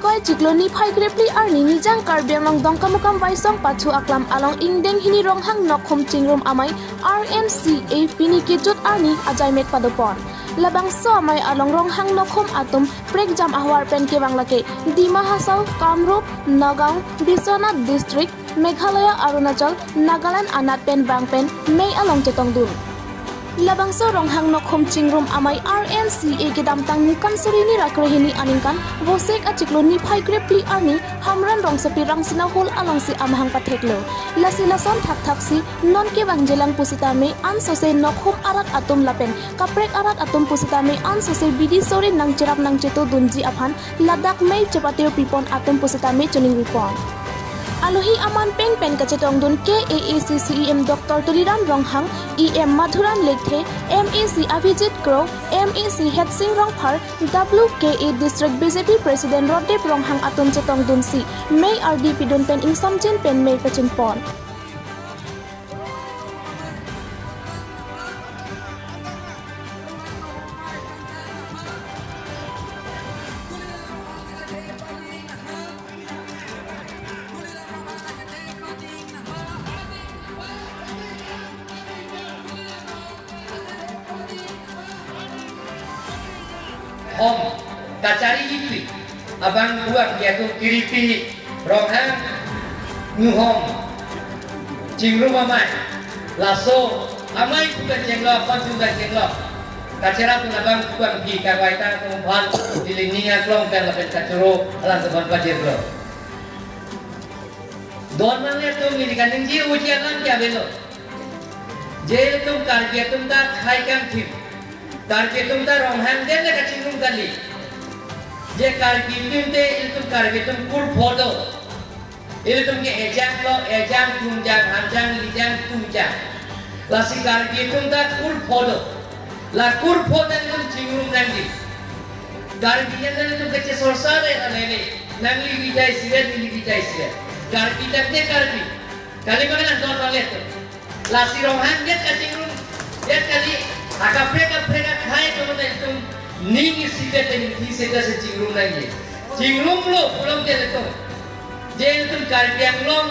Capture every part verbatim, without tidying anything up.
Koi chiklo niphai krepli arni Nijang Karbi Anglong Dongkamukam Vaisong Pathu Aklam along ingdeng hini Ronghang Nokhum Chingrum Amei R N C A pini kejut arni ajaimek padopon. Labangso amei along Ronghang Nokhum atum prekjam ahavar pen kevang lake Dima Hasao, Kamrup, Nagaon, Biswanath District, Meghalaya, Arunachal, Nagaland anat pen bang pen mei along chetongdun. Labangso Ronghang Nokhum Chingrum Amei R N C A kedamtang ningkan suri ni ra krehini aningkan Vosek achiklo niphai krepli arni Hamren rongsopi Rangsina Hall alongsi amahang patheklo. Lasi lason thakthaksi non kevangjilang pusitame ansose Nokhum arat atum lapen kaprek arat atum pusitame ansose bidi sore nangcherap nangchetodunji aphan ladak mei chepatir pipon atum pusitame choningripon. Alohi aman peng pen kachetongdun K A A C C E M Doctor Tuliram Ronghang, E M Madhuram Lekthe, M A C Abhijit Kro, M A C Hetsing Rongphar, W K A District B J P President Rodep Ronghang atum chetongdunsi mei ardi pidun pen ingsamjin pen mei pachinpon. Hom kachari ipi abang buak dia tu kiripi Ronghang Nokhum Chingrum Amei. Laso amei bukan chenglok, konjung dan chenglok. Kachera tu labang buak di kawai ta tu bhan di lingning aklong pen lapen kachoro alang tu bhan pajir lo. Don nang le tum ni kan ningji uji alam kya belo. Je tum Karbi atum ta khai kangthim. Karbi atum ta Ronghang den le kachingrum kali. Je Karbi atum te ilitum Karbi atum kurpho do. Ilitum ke ejang lo, ejang, tungjang, hanjang, lijang, tungjang. Lasi Karbi atum ta kurpho do. La kurpho ta ilitum chingrum nangji. Karbi atum ta ilitum kachesor sare alele. Nangli bijai siret, neli bijai siret. Karbi tangte Karbi. Kali makan don bang le tum. Lasi Ronghang det kachingrum, det kali, akaprek kaprek akhai atum ilitum ning isipet pen isi seta si chingrum nangji. Chingrumlo pulote ilitum. Je ilitum Karbi Anglong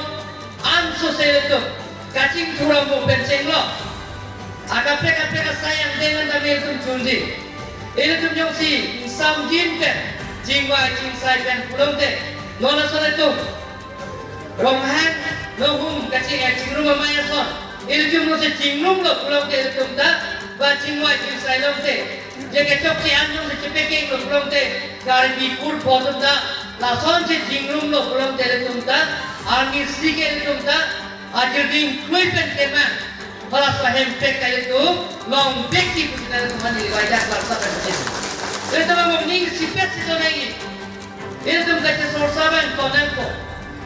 ansose ilitum kachingthur amo pen chenglok. Akaprek kaprek asai angdeng anta ilitum chunji. Ilitum jongsi ingsamjin pen, chingvai chingsai pen pulote, non ason ilitum Ronghang Nokhum kaching, eh, Chingrum Amei ason. Ilitum nose chingrumlo pulote ilitum ta, ba chingvai chingsai lote. Je kechokche an nose chepekenglo pulote, Karbi kurpho atum ta, lasonsi chingrumlo pulote ilitum ta, arnisi ke ilitum ta, ajirding klui pen kemang. Hala sahem pek kali tu, long pek ki pusi kali tu mani wajah lasap pen pusi. Ilitum among ning sipet si do nangji. Ilitum kachesor sar bang tonang ko.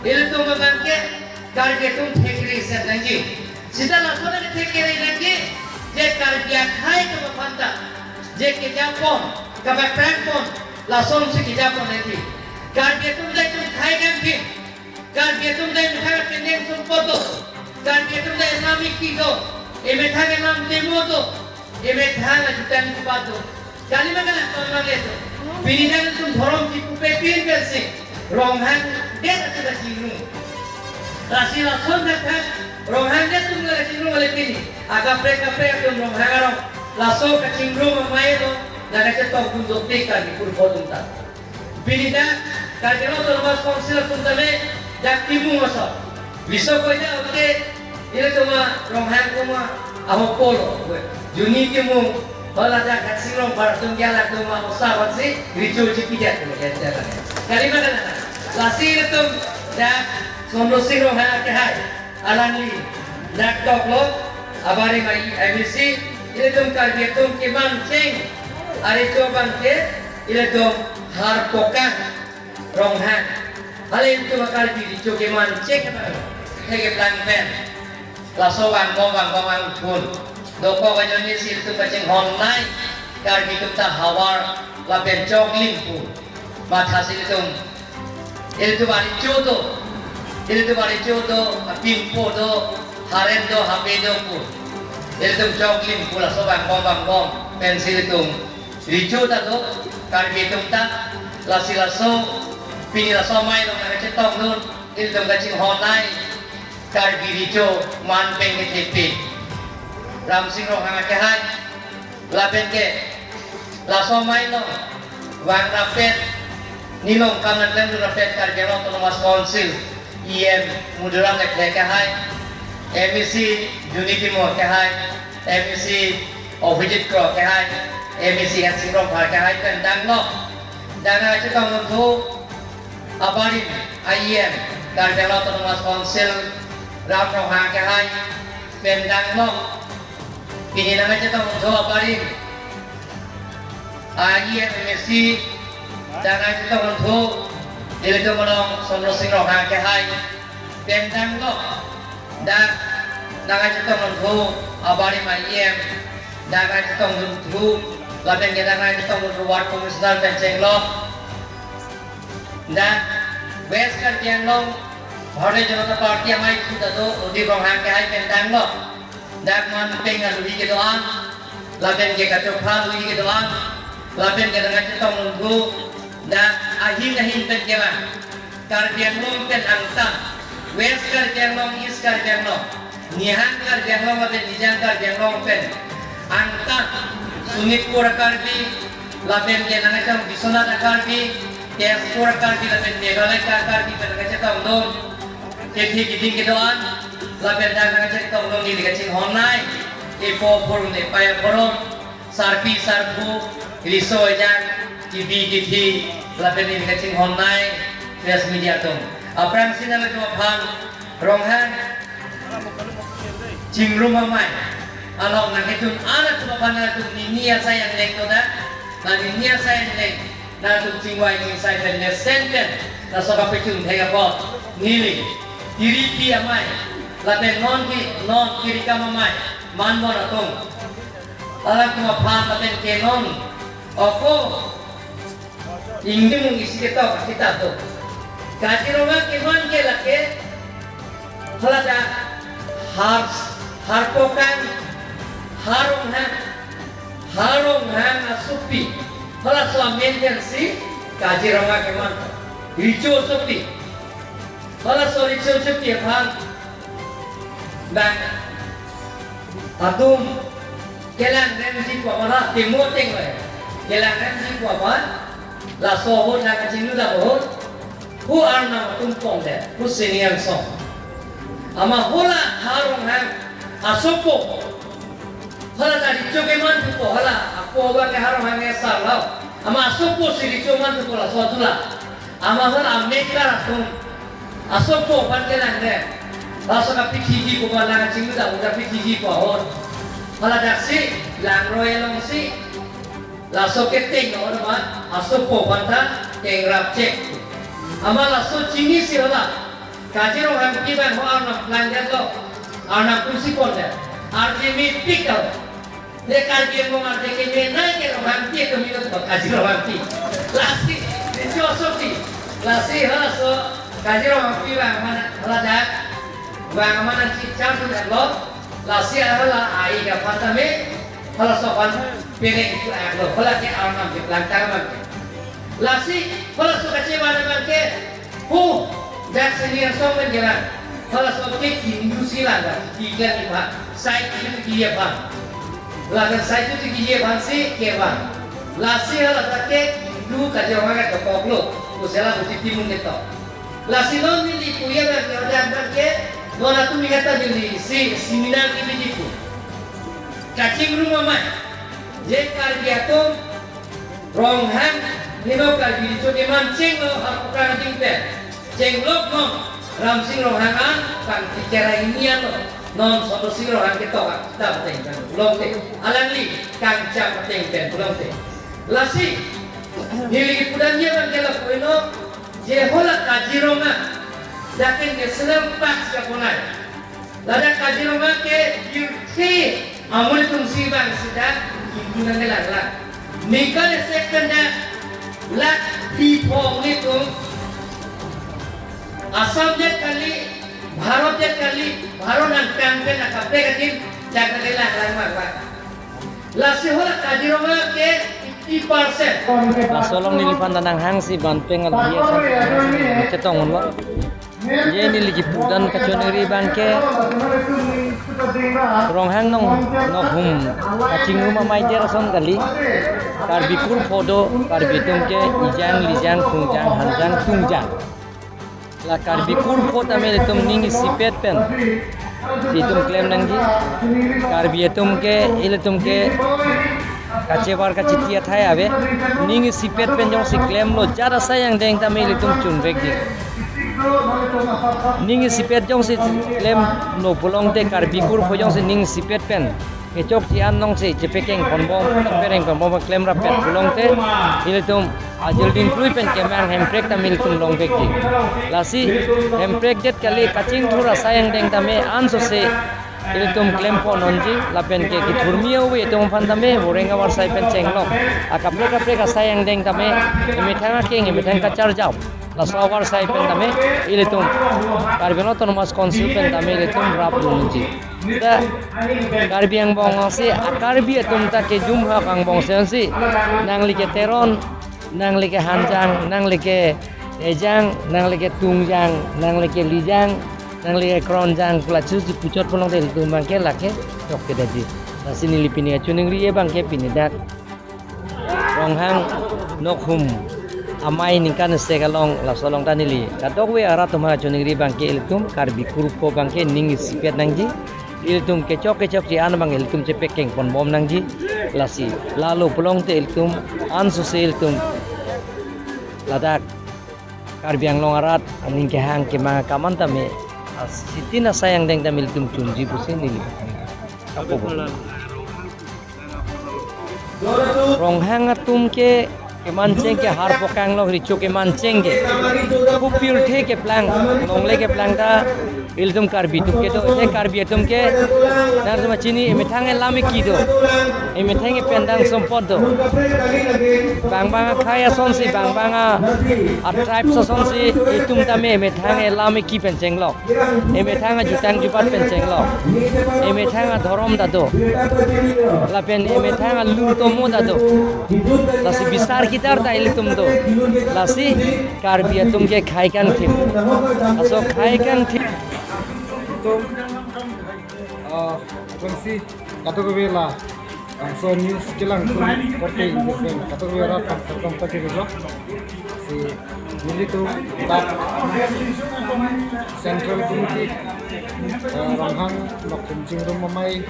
Ilitum abang ke Karbi atum thekri set nangji. Sita lason ke thekri nangji. Je Karbi akhai ke bapanta. Je kejapon, kabakrang pon, lasonsi kejapon nangji. Karbi atum dai tum khai kangthim. Karbi atum dai methang pendeng sumpot do. Karbi atum dai lam iki do. Emethang lam demo do. Emethang ajutan kubat do. Kali makan ton mang le do. Pini dan tum dhorom kipu pepin pensi. Ronghang det atum kachingrum. Lasi lason dak Ronghang det atum kachingrum ale pini. Akaprek kaprek atum Ronghang arong. Laso kachingrum amei do. Nang kachetongdun dotik Karbi kurpho atum ta. Pini dak Karbi Anglong Autonomous Council atum tame dak timung aso. Biso koida oke ilitum Ronghang atum ahokpolo. Juni timung hala dak Hetsing Rongphar atum jalak atum osa bangsi richo chipi dak atum ya jalak. Kali makan lasi ilitum dak Sonro Sing Ronghang akehai. Alangli dak toklo, abari mai M A C, ilitum Karbi atum keman cheng, arecho abang ke, ilitum Harpokang Ronghang. Hale ilitum Karbi recho keman cheng abang, hege plang pen. Laso vangbom vangbom angpun. Dokok ajoine si ilitum kachinghon nai, Karbi atum ta havar lapen choklim pu. Mathasi ilitum Ilitum arecho do, ilitum arecho do, apinpo do, haren do, hape do pu. Ilitum choklim pu laso vangbom vangbom pensi ilitum recho ta do, Karbi atum ta, lasi laso Pini laso amei along nangkachetongdun, ilitum kachinghon nai, Karbi Recho man pen kethepi Ramsing Ronghang akehai, lapen ke laso amei along vang rapet, nelilong kam nangklemdun rapet Karbi Anglong Autonomous Council E M Muduram Lekthe akehai, M A C Juni Timung akehai, M A C Abhijit Kro akehai, M A C Hensing Rongphar akehai pen danglok, dak nangkachetongdun thu abarim a-E M Karbi Anglong Autonomous Council Ram Ronghang akehai pen danglok, pini nangkachetongdun thu abarim a-E M, M A C, dak nangkachetongdun thu ilitum along Sonrosing Ronghang akehai pen danglok, dak nangkachetongdun thu abarim a-E M, dak nangkachetongdun thu, lapen ke dak nangkachetongdun thu Ward Commissioner pen chenglok, dak West Karbi Anglong Bharatiya Janata Party amei thu ta do Udip Ronghang akehai pen danglok, dak man pen aluhi kedo-an, lapen ke kachopha aluhi kedo-an, lapen ke nangkachetongdun thu dak ahin ahin pen kevang Karbi Anglong pen angtan, West Karbi Anglong, East Karbi Anglong, Nihang Karbi Anglong lapen Nijang Karbi Anglong pen angtan, Sonitpur a-Karbi, lapen ke nangkachetong Biswanath a-Karbi, Tezpur a-Karbi lapen Meghalaya a-Karbi pen nangkachetongdun, kethe keding kedo-an, lapen dak nangkachetongdun neli kachinghon nai, epo aphurun, epei aphurun, sarpi sarpo, riso ejang, kebi kethe, lapen neli kachinghon nai press media atum. Aphrangsi nanglitum aphan Ronghang chingrum amei along nangkejun-an atum aphan nangtum nini asai angleng do dak, nang nini asai angleng nangtum chingvai chingsai pen mesen pen laso kapachun thek apot neli tiripi amei lapen non ke, non kirikam amei manbon atum, alangtum aphan lapen ke non ako ingdimung isi ketok akitap do. Kaziranga keman ke lake haladak Har, Harpokang, Har Ronghang, Har Ronghang asopi, halaso amen pensi Kaziranga keman, Recho asopi. Halaso Recho asopi aphan bang atum kelang remji pu aphan, temo ateng le kelang remji pu aphan, laso ahut nangkachinglu dak ahut, hu arnam atum pongdet, hu senior song. Amat hala Har Ronghang asopo, hala ta Recho keman thupo, hala ako abang ke Har Ronghang ke sarlo. Amat asopo si Recho man thupo laso atum la. Amat hala amekar atum asopo aphan kelang re, laso kapithiji pu aphan nangkachinglu dak ahut kapithiji pu ahut, hala daksi langroi alongsi laso keteng ahut amat asopo aphan ta tengrap chek. Amat laso chinisi hala Kaziranga Hangpi abang ho arnam plangdetlo, arnam pusi pondet, arje mepik ahut. Le Karbi Anglong arje keme nai ke Ronghangpi atum inut ba Kaziranga Hangpi. Lasi, Recho asopi. Lasi halaso Kaziranga Hangpi abang aman haladak, abang aman si charjun lo. Lasi hala ai ke aphan tame, halaso aphan peleng itu aklo. Hala ke arnam keplang tang abang ke. Lasi halaso kachevan abang ke, ho, dak senior song pen kelang. Halaso ke Hindu si lang dak, kelang ipha, sai itu keji aphan. Ladak sai itu keji aphan si kevan. Lasi hala dak ke Hindu Kaziranga dokoklo, kusela uti timung ketok. Lasi non neli puya abang ke, oda abang ke, non atum ingat ta neli si seminar kebi di pu. Kachingrum amei, je Karbi atum, Ronghang, nino Karbi Recho keman chenglo Harpokang ading pen. Chenglok non, Ramsing Ronghang an, pangti kera ini ano, non Sonrosing Ronghang ketok akitap ateng pen pulote. Alangli, kangchap ateng pen pulote. Lasi, neli pudamji abang ke lapu ino, je hala Kaziranga, dak ke national park si kaponai. Ladak Kaziranga ke birthe amoi atum si bang sida Hindu nangkelanglang. Ningkan esek pen dak lakh phli pho amonit atum Assam det kali, Bharat det kali, Bharat nangkang pen akaprek adim dak nangkelanglang mangva. Lasi hala Kaziranga ke Laso along neliphan ta nanghangsi banpeng along ye chetong unlo. Je neli kipu dan kachiningri abangke Ronghang nong nokhum kachingrum amei der ason kali. Karbi kurpho do, Karbi atum ke ejang, lijang, khungjang, hanjang, tungjang. La Karbi kurpho tame ilitum ning isipet pen ilitum klem nangji. Karbi atum ke, ilitum ke kachevar kachiti athai ave. Ning isipet pen jongsi klemlo, jat asai angdeng tame ilitum chunvekji. Ning isipet jongsi klemlo pulote, Karbi kurpho jongsi ning isipet pen kechokche an nongsi chepekeng ponbom, chepekeng ponbom klem rappet pulote, ilitum ajil dingklui pen kemang hemprek tame ilitum longvekji. Lasi hemprek det kali, kachingthur asai angdeng tame ansose ilitum klem pon unji, lapen ke kithurmi ave atum aphan tame voreng avarsai pen chenglok. Akaprek kaprek asai angdeng tame emethang akeng, emethang kacharjap, laso avarsai pen tame ilitum Karbi Anglong Autonomous Council pen tame ilitum rap unji. Ta Karbi angbong si, a Karbi atum ta kejum hak angbong si, nangli ke Teron, nangli ke Hanjang, nangli ke Ejang, nangli ke Tungjang, nangli ke Lijang, nangli ke Kronjang, pu la chusi puchot pulote ilitum abangke lake chok kedetji. Lasi neli pini kachiningri abangke pini dak Ronghang nokhum amei ningkan isi along, laso along ta neli kadokave arat atum aphan kachiningri abangke ilitum Karbi kurpho abangke ning isipet nangji. Ilitum kechok kechokche an abang ilitum chepekeng ponbom nangji. Lasi lalo pulote ilitum ansose ilitum ladak Karbi Anglong arat aning kehang kemang akam an tame, a, sitin asai angdeng tame ilitum chunji pusi neli. Apo bo. Ronghang atum ke kemancheng ke har pokang long, recho kemancheng ke. Pu pirthe keplang, longle keplang ta ilitum Karbi atum kedo, te Karbi atum ke, nangtum chini, emethang elam eki do. Emethang ependang sompot do. Bang bang akhei asonsi, bang bang a, a tribes asonsi, itum tame emethang elam eki pen chenglok. Emethang ajutang jubat pen chenglok. Emethang adhorom ta do. Lapen emethang alun tomo ta do. Lasi bisar kidar ta ilitum do. Lasi Karbi atum ke khei kangthim. Laso khei kangthim. Itum, ah, akansi kadokave la, ah, so news kelang atum korte ingkir pen kadokave arat aphan kardom pajirlo. Si nelitum dak Central Committee, ah, Ronghang nokhum chingrum amei,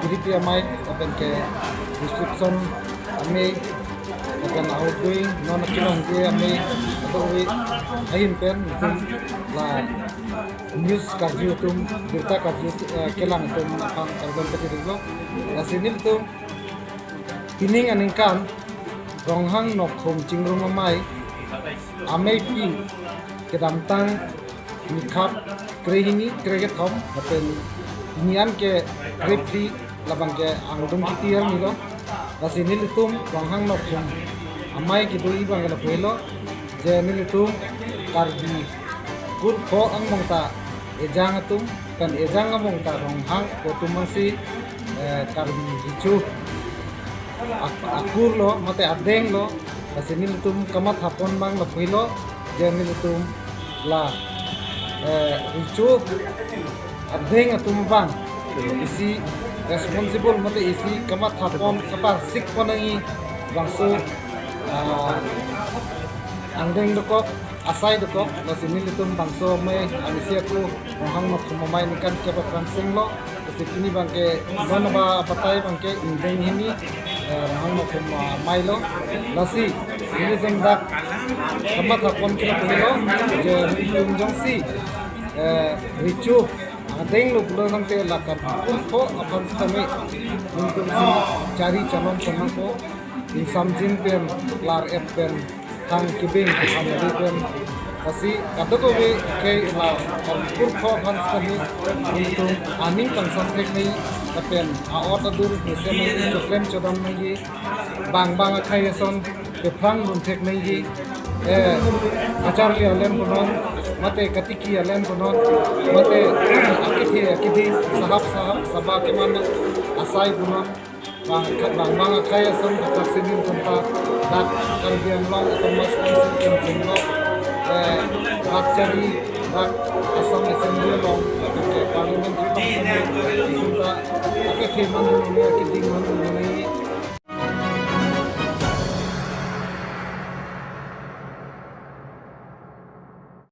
giripi amei, lapen ke reception amei, lapen outgoing, non kelongji amei, kadokave ahin pen itum la news karju atum, birta karju, eh, kelang atum aphan kardom pajirlo. Lasi nelitum pining aningkan Ronghang nokhum chingrum amei, ameipi kedamtang nikhap krehini krekethom, lapen pini an ke krephli, labang ke angdung kiti arni lo. Lasi nelitum Ronghang nokhum amei kedoji abang ke lapu helo, je nelitum Karbi kurpho angbong ta Ejang atum, pen Ejang angbong ta Ronghang atum ansi, eh, Karbi recho ak-, akur lo, mate adeng lo, lasi nelitum kamatha pon abang lapu helo, je nelitum la, eh, recho adeng atum abang isi responsible mate isi kamatha pon, kaparsik pon nangji bangso, ah, angdeng dokok, asai dokok, lasi nelitum bangso amei amisi ako Ronghang nokhum amei ningkan kep aphrang senglo, lasi pini abang ke non ba abatai abang ke ingdeng hini, eh, Ronghang nokhum amei lo. Lasi nelitum dak kamatha pon ke lapu helo, je nelitum jongsi, eh, recho adeng lo pulo tangte la Karbi kurpho aphan sitame nelitum si chari chalon chonangpo, ingsamjin pen, lar-et pen, thang kibing, thang ri pen. Lasi kadokave ke la Karbi kurpho aphan sitame nelitum aning kangsam thek nangji, lapen a'ot adur mesen nangji, choklem chodam nangji, bang bang akhei ason kephrang dun thek nangji, eh, kacharli alen punon, mate katiki alen punon, mate akethe akeding, sahap sahap, saba keman asai punon, Bang, bang, bang akhei asong kaprek sini tempat dak Karbi Anglong Autonomous Council kemjing lo, eh, dak chari, dak Assam Assembly along, dak ke parliamentary along, kita, kita ke teman dulu ya, keding dulu ya.